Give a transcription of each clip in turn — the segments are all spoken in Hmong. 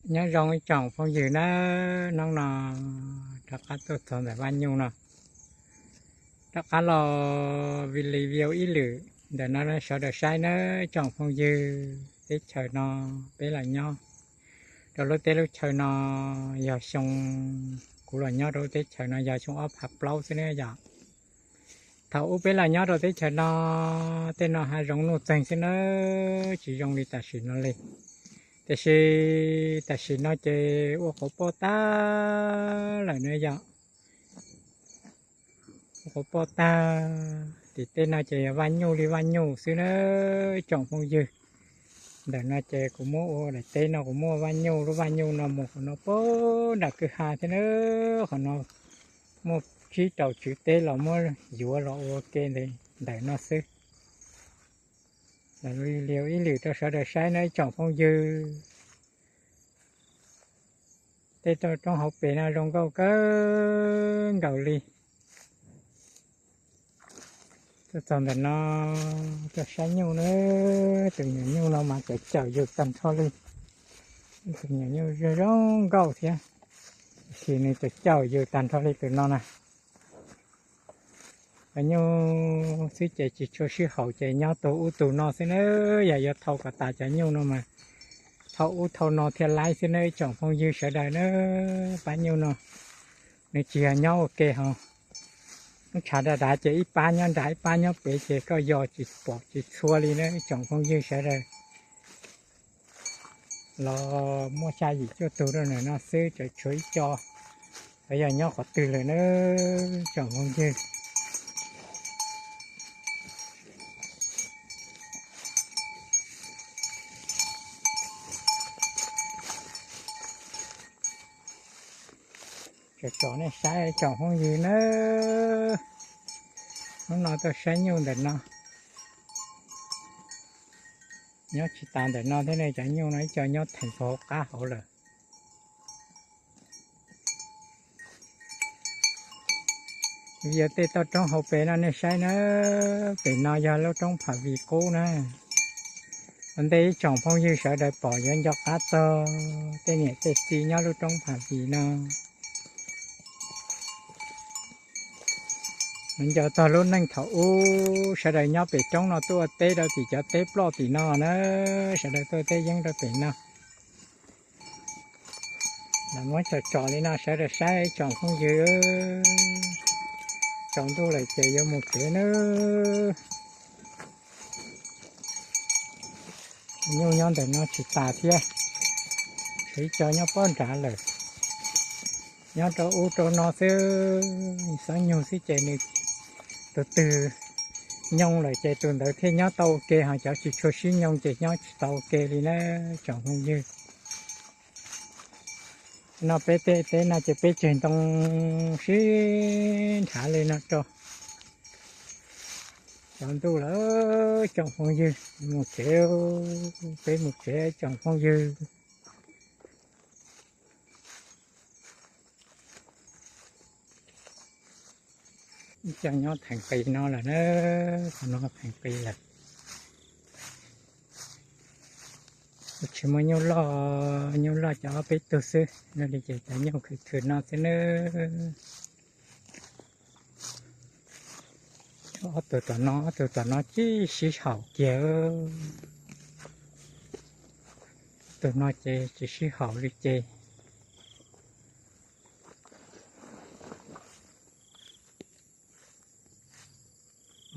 Nyob zoo ib tsoom phooj ywg nawb, hnub no rov qab tuaj txog ntawm Vaj Nyuj no, rov qab los review ib lwm ntawm no sawv daws saib nawb ib tsoom phooj ywg. Teb chaws no peb los nyob rau lub teb lub chaw no yog xyoo, kuv los nyob rau lub teb chaws no yog xyoo ob phav plaub xwb nawb yom. Thaum ub peb los nyob rau teb chaws no, tej no hav zoov nuj txeeg xwb nawb, tsis zoo li tam sim no li. Tiam sis tam sim no ces ua qauv poj tag lawm na yom. Ua qauv poj tag, tim tej no ces yog Vaj Nyuj li Vaj Nyuj xwb nawb ib tsoom phooj ywg. Ntawm no ces kuv muab ua daim teb no kuv muab Vaj Nyuj, lub Vaj Nyuj no mus qhov no pem nram kwj ha thiab nawb. Qhov no muaj tsib rau tswv teb los muab yuav los ua ke ntawm no xwb. Review ib lwm rau sawv daws saib nawb ib tsoom phooj ywg. Tej roob hauv pes no zoo nkauj kawg nkaus li. Tuaj txog ntawm no, tuaj saib nyuj na. Tus nyuam nyuj no mas cawm cawm yus tag nrho li. Tus nyuam nyuj zoo zoo nkauj thiab, tiam sis nws cawm cawm yus tag nrho li tus no na. Cov nyuj xwb ces tsis tshua sib haum ces nyob tug ub tug no xwb na. Yog yuav thau kom tas cov nyuj no mas thau ub thau no thiaj laib xwb na ib tsoom phooj ywg sawv daws na. Pab nyuj no nws tsis yog nyob ua ke ho, lub tshav dav dav ces ib pab nyob nram ib pab nyob pem ces koj yos tsis pom tsis txhua li na ib tsoom phooj ywg sawv daws. Los muaj xya yim cuaj tug rau ntawm no xwb, tseem tshuav ib co, xyov yog nyob qhov twg lawm na tsoom phooj ywg. Tsom tsom nej saib tsoom phooj ywg nawb. Hnub no tuaj saib nyuj ntawm no, nyob tsis tas ntawm no thiab ne, cov nyuj no ib co nyob theem puag hauv qab hauv lawm. View tej toj roob hauv pes no nej saib na, pem no yog lub roob Pham Vim qub na. Ua ntej ib tsoom phooj ywg sawv daws pom yuav nco qab txog tej niam tej txiv nyob lub roob Pham Vim no. Nco txog lub neej thaum ub sawv daws nyob pem roob no tuaj ua teb rau tim cov teb ploj tim no na, sawv daws tuaj teb yeeb rau pem no. Los muab tsom tsom li no sawv daws saib tsoom phooj ywg. Tsaus ntuj lawm ces yuav mus tsev nawb. Nyuj nyob ntawm no tsis tas thiab, tshuav ib co nyob pob nrad lawm. Nyob rau ub rau no xwb, xob nyuj xwb ces nws tus twg nyoo lawm ces tus ntawd thiaj nyob tau ua ke, ho cov tsis tshua sib nyoo ces nyob tsis tau ua ke li na tsoom phooj ywg. No peb tej teb no ces peb tseg ntoo sib nrhav li no rau. Tsaus ntuj lawm tsoom phooj ywg, mus tsev, peb mus tsev tsoom phooj ywg. Ib co nyob theem qis no lawm na, qhov no theem qis lawm. Tsis muaj nyuj loj, nyuj loj cov ob peb tug xwb, yog li ces cov nyuj khwv khwv no xwb nawb. Ob tug tom no, ob tug tom no tsis sib haum kiag. Tus no ces tsis sib haum li ces.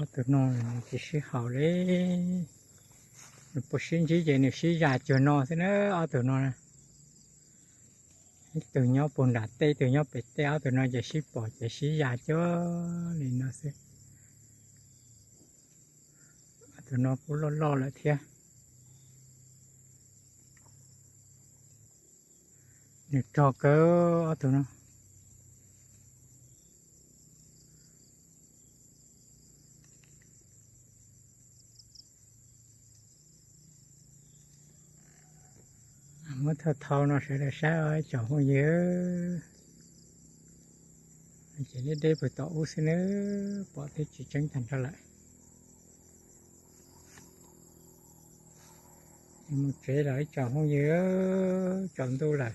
Ob tug no nws tsis sib haum li. Nws puas sib ntsib ces nws sib zam cuag no xwb na ob tug no. Ib tug nyob puag nram tej, ib tug nyob pem tej, ob tug no ces sib pom ces sib zam cuag li no xwb. Ob tug no kuj loj loj lawm thiab. Nws rog kawg ob tug no. Muab thau thau no sawv daws saib os ib tsoom phooj ywg. Ces deb deb puag tom ub xwb nawb, pom twb tsis tseeb tag nrho lawm. Mus tsev lawm ib tsoom phooj ywg, tsaus ntuj lawm.